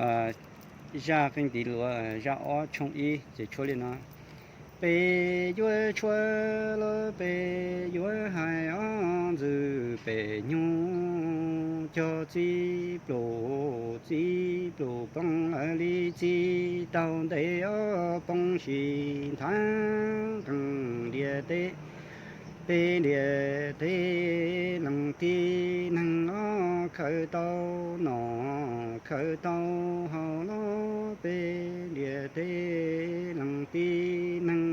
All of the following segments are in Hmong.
zaj qeej tiv luav zaj ob tshooj ib ces tshuab li no: Peb yuav tshuab los peb yuav hais ob ntxwg pem nyuj cog txij pluj, txij pluj poob lawv li txij taug ntej ob poob sis nthav qeej lias teb. Peb lias teb leej tib neeg ob khaws tau nom khaws tau haus los peb lias teb leej tib neeg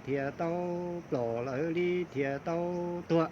thiaj tau plom lawv li thiaj tau tuag.